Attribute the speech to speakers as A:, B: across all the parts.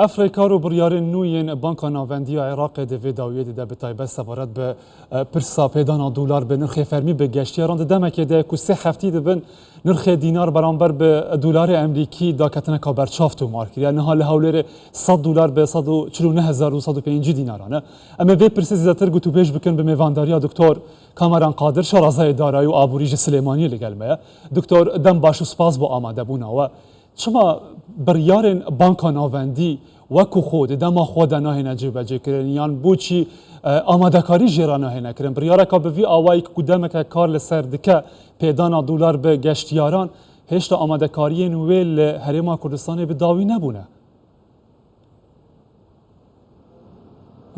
A: Ev rêkar û biryarên nû yên Banka Navendî ya Iraqê di vê dawiyê de bi taybet sebaret bi pirsa pêdana dolar bi nirxê fermî bi geştiyaran di demekê de ku sê heftî dibin nirxê dînar beramber bi dolarê Emrîkî daketineka berçav tomar kiriye. Niha li Hewlêrê sed dolar bi 149,250 dînaran e. Em ê vê pirsê zêdetir gotûbêj bikin bi mêvandariya Doktor Kameran Qadir şarazayê darayî û aborî ji Silêmaniyê li gel me ye. Doktor dem baş û spas bo amadebûna we. Çima biryarên Banka Navendî wekû xwe di dema xwe de nahêne cêbecêkirin yan boçî amadekarî jê re nahêne kirin? Biryareka bi vî awayî ku demeke kar li ser dike pêdana dolar bi geştiyaran, hêşta amadekariyên wê li Herêma Kurdistanê bi dawî nebûne.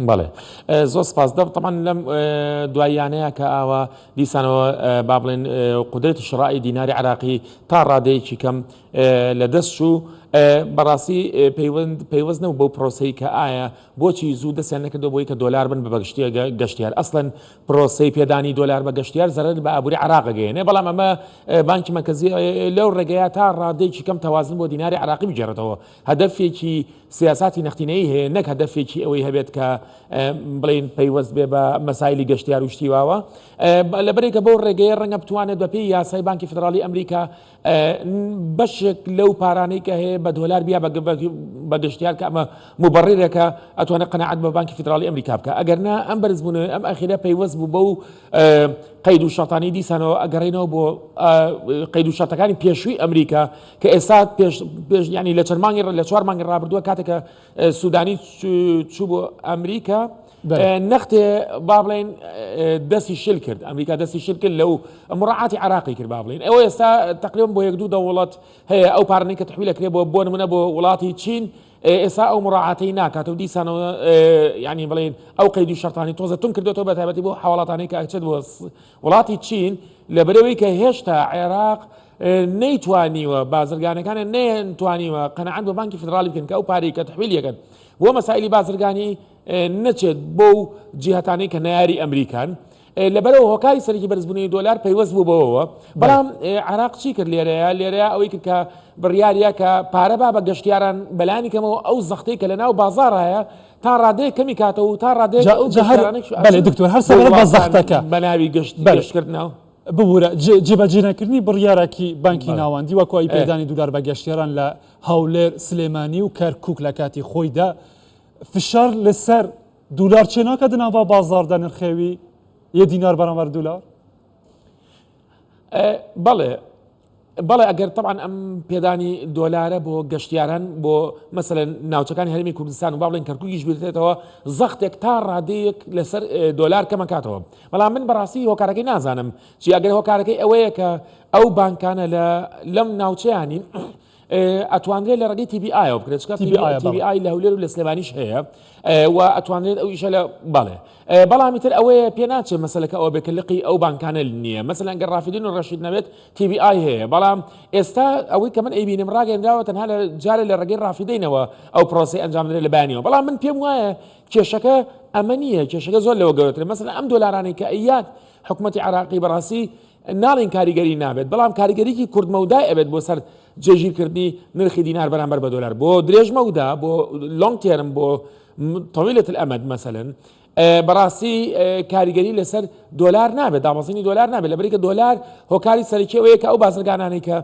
B: بەڵێ زۆر سپاس دە طبعا لەم دواییانەیە کە ئاوا دیسانەوە با بڵێن قودرەتی شڕائی دیناری عراقی تا ڕادەیەکی کەم لە دەست چوو بەڕاستی پەیوەند پەیوەست نەبوو بەو پرۆسەی کە ئایا بۆچی زوو دەستیان نەکردەوە بۆی کە دۆلار بن بە بەگشتی گەشتیار ئەسڵەن پرۆسەی پێدانی دۆلار بە گەشتیار زەرەر بە ئابووری عراق گەیەنێ بەڵام ئەمە بانکی مەرکەزی لەو ڕێگەیە تا ڕادەیەکی کەم تەوازن بۆ دیناری عراقی بگێڕێتەوە هەدەفێکی سیاساتی نەختینەیی هەیە نەک هەدەفێکی ئەوەی هەبێت کە بڵێین پەیوەست بێ بە مەسایلی گەشتیار و شتی واوە لەبەرێکە بەو ڕێگەیە ڕەنگە بتوانێت بەپێی یاسای بانکی فدراڵی ئەمریکا بەشێک لەو پارانەی کە هەیە بە دۆلار بیا بە گەشتیار کە ئەمە مبڕێکە ئەتوانێت قەناعەت بە بانکی فدراڵی ئەمریکا بکە ئەگەر نا ئەم بەرزبوونەوەی ئەم ئەخیرە پەیوەست بوو بەو قەید و شەرتانی دیسانەوە ئەگەڕێنەوە بۆ قەید و شەرتەکانی پێشووی ئەمریکا کە ئێستا پێش پێش ینی لە چەند مانگی لە چوار مانگی ڕابردووە کاتێکە سوودانی چوو بۆ ئەمریکا نەختێ با بڵێن دەستی شل کرد ئەمریکا دەستی شل کرد لەو مڕعاتی عراقی کرد با بڵێن ئەوە ئێستا تقریبا بۆ یەک دوو دەوڵەت هەیە ئەو پارەی کە تحویل کرێ بۆ بۆ نمونە بۆ وڵاتی چین ئێستا ئەو مڕعاتەی ناکات و دیسانەوە ینی بڵێن ئەو قەید و شەرتانی تۆزە تون کردێتەوە بە تایبەتی بۆ حواڵاتانی کە ئەچێت بۆ وڵاتی چین لەبەرەوەی کە هێشتا عێراق نەیتوانیوە بازرگانەکانە نەیانتوانیوە قەناعەت بە بانکی فیدراڵی بکەن کە ئەو پارەی کە تحویل یەکەن بۆ مەسایلی بازرگانی نەچێت بۆ جیهتانەی کە نەیاری ئەمریکان لەبەرەوە هۆکاری سەرەکی بەرزبوونی دۆلار پەیوەست بوو بەوەوە بەڵام عراق چی کرد لێرەیە لێرەیە ئەوەی کرد کە بڕیاریە کە پارە با بە گەشتیاران بەلانی کەمەوە ئەو زەختەی کە لە ناو بازاڕایە تا ڕادەیەک کەمی کاتەوە و تا ڕادەیەک ئەو
A: بەلێ دکتۆر هەر سەبارەت بە زەختەکە
B: بە ناوی گەشت گەشتکردنەوە
A: ببورە جێبەجێنەکردنی بڕیارێکی بانکی ناوەندی وەکو ئەوی پێدانی دولار بە گەشتیاران لە هەولێر، سلێمانی و کەرکوک لە کاتی خۆیدا فشار لەسەر دولار چێ ناکە دناوا بازاڕدا نرخێوی یە دینار بەرامبەر دولار؟
B: بەڵێ بەڵێ ئەگەر تەبعەن ئەم پێدانی دۆلارە بۆ گەشتیاران بۆ مەسەلەن ناوچەکانی هەرێمی کوردستان و با بڵێن کەرکوکیش بیرێتەوە زەختێک تا ڕادەیەک لەسەر دۆلار کەمەکاتەوە بەڵام من بەڕاستی هۆکارەکەی نازانم چی ئەگەر هۆکارەکەی ئەوەیە کە ئەو بانکانە لە لەم ناوچەیانین ئەتوانرێت لە ڕێگەی TBI ەوە بکرێت چکە TBI لە هەولێر و لە سلێمانیش هەیە و ئەتوانرێت ئەو ئیشە لە بەڵێ بەڵام ئیتر ئەوەیە پێ ناچێت مەسەلەکە ئەوە بێت کە لقی ئەو بانکانە نییە مەسەلەن گەر ڕافیدین و ڕەشید نەبێت TBI هەیە بەڵام ئێستا ئەوەی کە من ئەیبینم ڕاگەندراوە تەنها لە جارێ لە ڕێگەی ڕافیدەینەوە ئەو پرۆسەی ئەنجام دەدرێت لە بەیانیەوە بەڵام من پێم وایە کێشەکە ئەمە نییە کێشەکە زۆر لەوە گەورەترە مەسەلەن ئەم دۆلارانەی کە ئەیات حکوومەتی عراقی بەڕاستی ناڵێن کاریگەری نابێت بەڵام کاریگەریی کورتمەودای ئەبێت بۆ سەر جێگیرکردنی نرخی دینار بەرامبەر بە دۆلار بۆ درێژمەودا بۆ long term بۆ طویلة الأمد مەسەلەن بەڕاستی کاریگەری لەسەر دۆلار نابێت دابەزینی دۆلار نابێت لەبەرئەوەی کە دۆلار هۆکاری سەرەکی ئەوەیە کە ئەو بازرگانانەی کە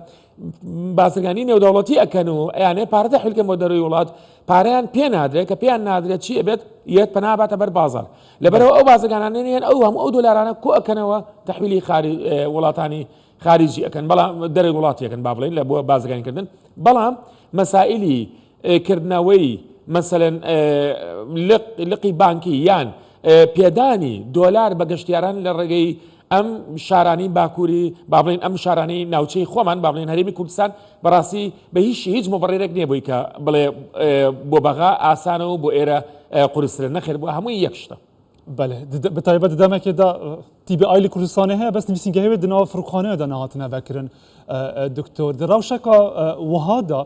B: بازرگانی نێودەوڵەتی ئەکەن و ئەیانێ پارە تەحویل کەن بۆ دەرەوەی وڵات پارەیان پێ نادرێت کە پێیان نادرێت چی ئەبێت یەت پەنا باتە بەر بازار لەبەرەوە ئەو بازرگانانە نیان ئەو هەموو ئەو دۆلارانە کۆ ئەکەنەوە تەحویلی خاری وڵاتانی خارجی ئەکەن بەڵام دەرەوەی وڵاتی ئەکەن با بڵێین لە بۆ بازرگانیکردن بەڵام مەسائلی کردنەوەی مەسەلەن لقی بانکی یان پێدانی دۆلار بە گەشتیاران لە ڕێگەی ئەم شارانی باکووری با بڵێن ئەم شارانی ناوچەی خۆمان با بڵێن هەرێمی کوردستان بەڕاستی بە هیچ هیچ مبڕێرێک نییە بۆی کە بڵێ بۆ بەغا ئاسانە و بۆ ئێرە قورسترە نەخێر بۆ هەمووی یەک شتە.
A: بەلێ بە تایبەت دەمەکێدا TBI li Kurdistanê heye bes nivîsîngehê wê di nava firokxaneya de nehatine vekirin doktor di rewşeka wiha de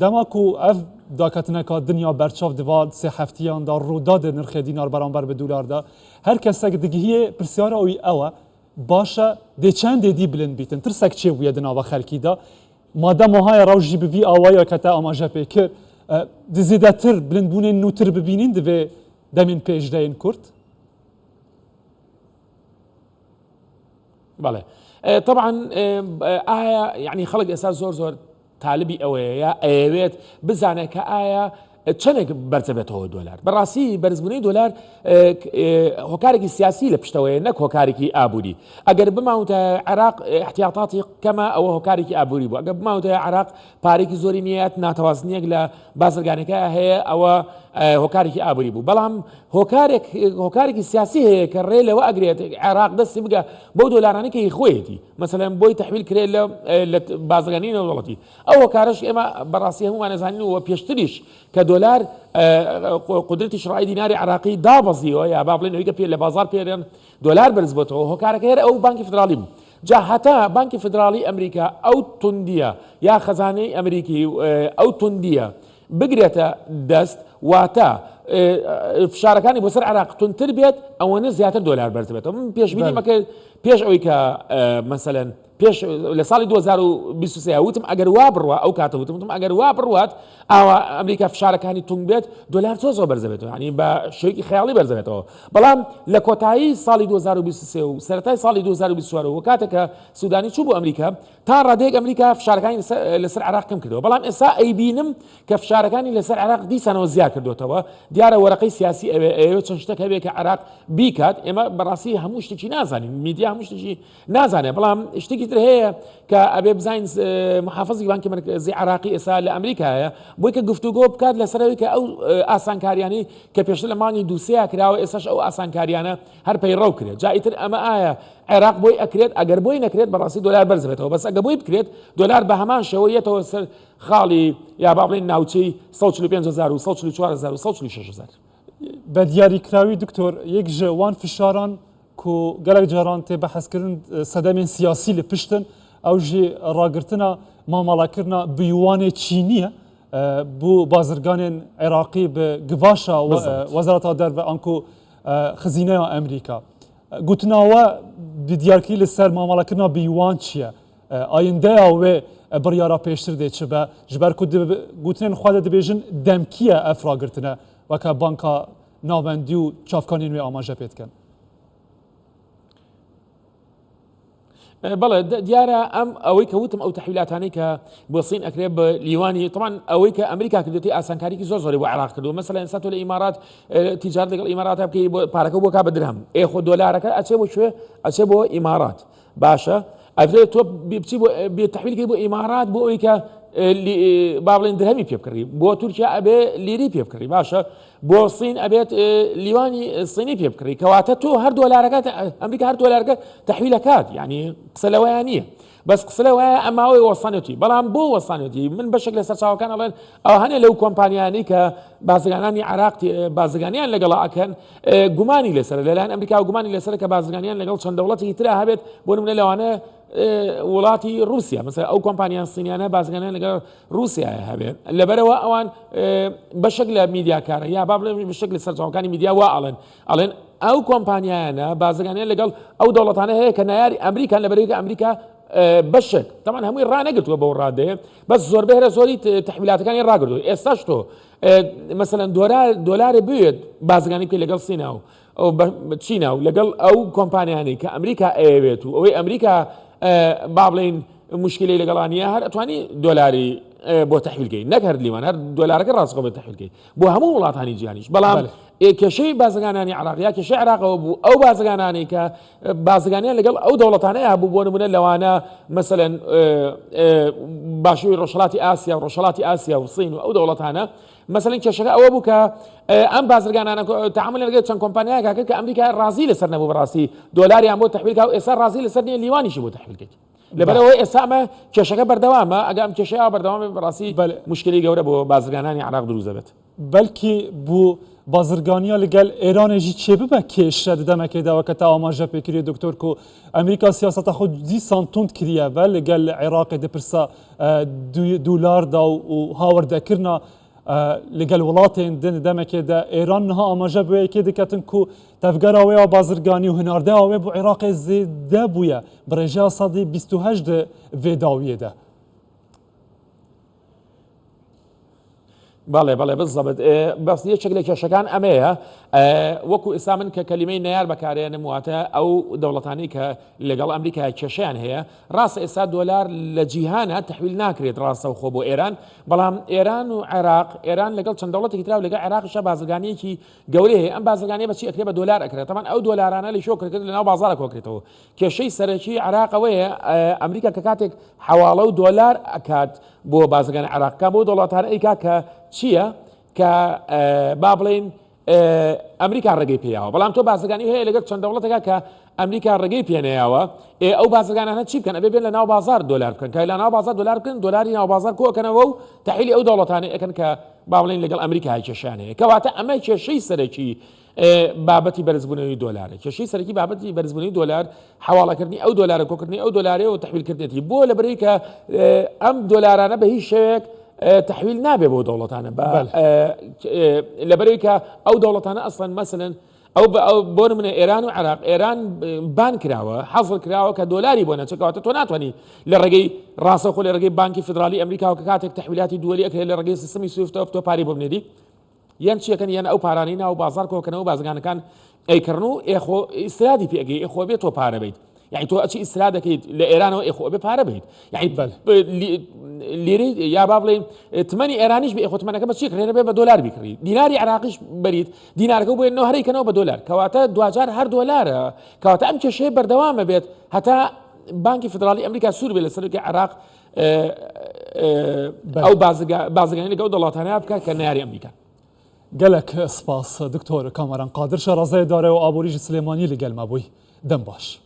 A: dema ku ev daketineka dinya berçav di va sê heftiyan de rûda di nirxê dînar beramber bi dolar de her kesek digihiyê pirsyara wî ew e baş e dê çendê dî bilind bîtin tirsek çêbûye di nava xelkî de madem wiha ye rewş jî bi vî awayî ke te amaje pê kir. Di zêdetir bilindbûnên nûtir bibînîn divê demên pêş de yên kurt?
B: بەڵێ طبعا ئایا یعنی خەڵک ئێستا زۆر زۆر تالبی ئەوەیە یا ئەیەوێت بزانێت کە ئایا چەندێک بەرزەبێتەوە دۆلار بەڕاستی بەرزبوونەی دۆلار هۆکارێکی سیاسی لە پشتەوەیە نەک هۆکارێکی ئابووری ئەگەر بماوتە عێراق احتیاطاتی کەمە ئەوە هۆکارێکی ئابووری بوو ئەگەر بماوتە عێراق پارێکی زۆری نییە ناتەوازنیەک لە بازرگانەکە هەیە ئەوە هۆکارێکی ئابووری بوو بەڵام هۆکارێک هۆکارێکی سیاسی هەیە کە ڕێ لەوە ئەگرێت عێراق دەستی بگە بەو دۆلارانەی کە خۆیەتی مەسەلەن بۆی تەحویل کرێت لە لە بازرگانی نێودەوڵەتی ئەو هۆکارەش ئێمە بەڕاستی هەمومان ئەزانین و پێشتریش کە دۆلار قودرەتی شرایی دیناری عراقی دابەزیەوە یا با بڵێن ئەوەی کە پێ لە بازار پێرێن دۆلار بەرز بۆتەوە هۆکارەکە هەر ئەو بانکی فدراڵی بوو جا هەتا بانکی فدراڵی ئەمریکا ئەو توندیە یا خەزانەی ئەمریکی ئەو توندیە بگرێتە دەست واتە فشارەکانی بۆ سەر عراق توندتر بێت ئەوەنە زیاتر دۆلار بەرز بێتەوە من پێشبینی مەکە پێش ئەوەی کە مەسەلەن پێش لە ساڵی 2023 وتم ئەگەر وا بڕوا ئەو کاتە وتم وتم ئەگەر وا بڕوات ئاوا ئەمریکا فشارەکانی تونگ بێت دۆلار زۆر زۆر بەرز دەبێتەوە یعنی بە شێوەیەکی خەیاڵی بەرز دەبێتەوە بەڵام لە کۆتایی ساڵی 2023 و سەرەتای ساڵی 2024 و کاتێک کە سودانی چوو بۆ ئەمریکا تا ڕادەیەک ئەمریکا فشارەکانی لەسەر عێراق کەم کردەوە بەڵام ئێستا ئەیبینم کە فشارەکانی لەسەر عێراق دیسانەوە زیاد کردوێتەوە دیارە وەرەقەی سیاسی ئەوێ ئەوێ چەند شتێک هەبێ کە عێراق بیکات ئێمە بەڕاستی هەموو شتێکی نازانین میدیا هەموو شتێکی نازانێت بەڵام شتێکی تر هەیە کە ئەبێ بزانین محافظی بانکی مەرکەزی عراقی ئێستا لە ئەمریکایە بۆی کە گفتوگۆ بکات لەسەرەوەی کە ئەو ئاسانکاریانی کە پێشتر لە مانگی دووسەیە کراوە ئێستاش ئەو ئاسانکاریانە هەر پەیڕەو کرێت جا ئیتر ئەمە ئایا عێراق بۆی ئەکرێت ئەگەر بۆی نەکرێت بەڕاستی دۆلار بەرز بێتەوە بەس ئەگە بۆی بکرێت دۆلار بە هەمان شێوە یەتەوە سەر خاڵی یا با بڵێین ناوچەی 145000 و 144000 و 146000.
A: بە دیاریکراوی دکتۆر یەک ژ وان فشاران کو گەلەک جاران تێ بەحسکردن سەدەمێن سیاسی لە پشتن ئەو ژی ڕاگرتنە مامەڵەکردنا bi یوانێ چینیە بۆ بازرگانێن عێراقی bi گڤاشا وەزارەتا دەرڤە ئانکو خزینەیا ئەمریکا. گوتنا we bi diyarkirî li ser mamelekirina bi wan çi ye? Ayindeya wê biryara pêştir dê çi be? Ji ber ku di gotinên xwe de dibêjin demkî ye ev ragirtine weke banka navendî û çavkaniyên wê amaje pê dikin.
B: بەڵێ دیارە ئەم ئەوەی کە وتم ئەو تەحویلاتانەی کە بۆ سین ئەکرێ بە لیوانی طبعا ئەوەی کە ئەمریکا کردێتی ئاسانکاریکی زۆر زۆری بۆ عێراق کردو مەسەلەن ئێستا تۆ لە ئیمارات تیجارت لەگەڵ ئیمارات بکەی بۆ پارەکە بۆ کا بە درهەم ئێ خۆ دۆلارەکە ئەچێ بۆ کوێ ئەچێ بۆ ئیمارات باشە ئەکرێت تۆ بچی بۆ تەحویلکەی بۆ ئیمارات بۆ ئەوەی کە با بڵێن درهەمی پێ بکڕی بۆ تورکیا ئەبێ لیری پێ بکڕی باشە بۆ سین ئەبێت لیوانی سینی پێ بکڕی کەواتە تۆ هەر دۆلارەکە ئەمریکا هەر دۆلارەکە تەحویلەکات یعنی قسە لەوەیان نییە بەس قسە لەوەیە ئەماوەی وەستانێتی بەڵام بۆ وەستانێتی من بەشێک لە سەرچاوەکان ئەڵێن ئەو هەنێ لەو کۆمپانیانی کە بازرگانانی عراق بازرگانیان لەگەڵا ئەکەن گومانی لەسەر لەلایەن ئەمریکا و گومانی لەسەر کە بازرگانیان لەگەڵ چەند دەوڵەتی ترا هەبێت بۆ نمونە لەوانە وڵاتی رووسیا مثلا ئەو کۆمپانیان سینیانە بازرگانیان لەگەڵ ڕووسیایە هەبێ لەبەرەوە ئەوان بەشێک لە میدیاکارە یا با بڵێم بەشێک لە سەرچاوەکانی میدیا وا ئەڵێن ئەڵێن ئەو کۆمپانیایانە بازرگانیان لەگەڵ ئەو دەوڵەتانە هەیە کە نایاری ئەمریکان لەبەرەوەی کە ئەمریکا بەشێک تەمان هەمووی ڕانەگرتووە بەو ڕادەیە بەس زۆربەی هەرە زۆری تەحویلاتەکانی ڕاگرتووە ئێستاش تۆ مەسەلەن دۆلارێ بوێت بازرگانی بکەیت لەگەڵ سینا و چینا و لەگەڵ ئەو کۆمپانیانەی کە ئەمریکا ئەیەوێت و ئەوەی ئەمریکا با بڵێین مشکلەی لەگەڵا نییە هەر ئەتوانی دۆلاری بۆ تەحویلکەی نەک هەر لیوان هەر دۆلارەکە ڕاستخۆ بە تەحویلکەی بۆ هەموو وڵاتانی جیهانیش بەڵام کێشەی بازرگانانی عراق یا کێشەی عراقەوە بوو ئەو بازرگانانی کە بازرگانیان لەگەڵ ئەو دەوڵەتانەیە هەبوو بۆ نمونە لەوانە مەسەلەن باشووری ڕۆژهەڵاتی ئاسیا و ڕۆژهەڵاتی ئاسیا و سین و ئەو دەوڵەتانە مەسەلەن کێشەکە ئەوە بوو کە ئەم بازرگانانە تەعامولیان لەگەڵ چەند کۆمپانیایەکا کرد کە ئەمریکا ڕازی لەسەر نەبوو بەڕاستی دۆلاریان بۆ تەحویل کا و ئێستا ڕازی لەسەر نییە لیوانیشی بۆ تەحویل کەیت لەبەرئەوەی ئێستا ئەمە کێشەکە بەردەوامە ئەگە ئەم کێشەیە بەردەوام بێت بەڕاستی مشکلی گەورە بۆ بازرگانانی عێراق دروست دەبێت.
A: بەلکی بۆ بازرگانیا لەگەل ئێرانێ ژی چێ ببە کێشە di demekê de weke te amaje pê kiriye doktor ku Amerîka siyaseta xwe dîsan tund kiriye ve ligel Iraqê di pirsa dolar da û hawirdekirina ligel welatên din di demekê de Êran niha amaje bi wê yekê diketin ku tevgera wê ya bazirganî û hinardeya wê bo Iraqê zêde bûye bi rêjeya 28% di vê dawiyê de.
B: بەڵێ بەڵێ بالضبط بەس یەکێک لە کێشەکان ئەمەیە وەکو ئێستا من کە کەلیمەی نەیار بەکارێنم واتە ئەو دەوڵەتانی کە لەگەڵ ئەمریکا کێشیان هەیە ڕاستە ئێستا دۆلار لە جیهانە تحویل ناکرێت ڕاستەوخۆ بۆ ئێران بەڵام ئێران و عێراق ئێران لەگەڵ چەند دەوڵەتێکی تراو لەگەڵ عێراقیشە بازرگانیەکی گەورەی هەیە ئەم بازرگانیە بەچی ئەکرێ بە دۆلار ئەکرێت تەمان ئەو دۆلارانە لە شۆ کرد لەناو بازارە کۆکرێتەوە کێشەی سەرەکی عێراق ئەوەیە ئەمریکا کە کاتێک حواڵە و دۆلار ئەکات بۆ بازرگانی عێراق کە بۆ دەوڵەتانە ئەیکا کە چییە کە با بڵێین ئەمریکا ڕێگەی پێیاوە بەڵام تۆ بازرگانی هەیە لەگەڵ چەند دەوڵەتەکە کە ئەمریکا ڕێگەی پێنەیاوە ئێ ئەو بازرگانانە چی بکەن ئەبێ بێن لە ناو بازار دۆلار بکەن کە لە ناو بازار دۆلار بکەن دۆلاری ناو بازار کۆکەنەوە و تحویلی ئەو دەوڵەتانە ئەکەن کە با بڵێن لەگەڵ ئەمریکا کێشیان هەیە کەواتە ئەمە کێشەی سەرەکی بابەتی بەرزبوونەوەی دۆلارە کێشەی سەرەکی بابەتی بەرزبوونەوەی دۆلار حواڵەکردنی ئەو دۆلارە کۆکردنی ئەو دۆلارەیە و تحویلکردنێتی بۆ لە بەرەی کە ئەم دۆلارانە بە هیچ شێوەیەک تحویل نابێ بۆ دەوڵەتانە لە بەرەی کە ئەو دەوڵەتانە ئەسڵەن مەسەلەن ئەو بۆ منە ئێران و عراق ئێران بان کراوە حەزڵ کراوە کە دۆلاری بۆ نەچەکەواتە تۆ ناتوانانی لە ڕێگەی ڕاستەوخۆ لە ڕێگەی بانکی فدرالی ئەمریکاوە کە کاتێک تحویلاتی دووەلی ئەکرێت لە ڕێگەی سیستمی سویفتەوە تۆ پارەی بۆ بنێری یان چیەکەن یان ئەو پارانەی ناو بازار کۆکەنەوە بازرگانەکان ئەیکڕن و ئێخۆ ئیسرادی پێگەی ئێخۆ بێت تۆ پارە بیت یعنی تۆ ئەچی ئیسرا دەکەیت لە ئێرانەوە ئێخۆ بێ پارە بیت یعنی لیرەی یا با بڵێن تمەنی ئێرانیش بێ ئێخۆ تمەنەکە بە چی کڕێنە بێ بە دۆلار بیکڕی دیناری عراقیش بەریت دینارەکە بۆ نەوە هەرەی کەنەوە بە دۆلار کەواتە دواجار هەر دۆلارە کەواتە ئەم کێشەیە بەردەوامە بێت هەتا بانکی فدرالی ئەمریکا سوور بێ لەسەر عراق ئەو بازرگانی لەگەڵ دەوڵەتانە بکات کە نەیاری ئەمریکا.
A: گەلەک سپاس دکتۆر کامەران قادر شارەزای دارای و ئابووری ji سلێمانی لەگەل مە بووی دەم باش.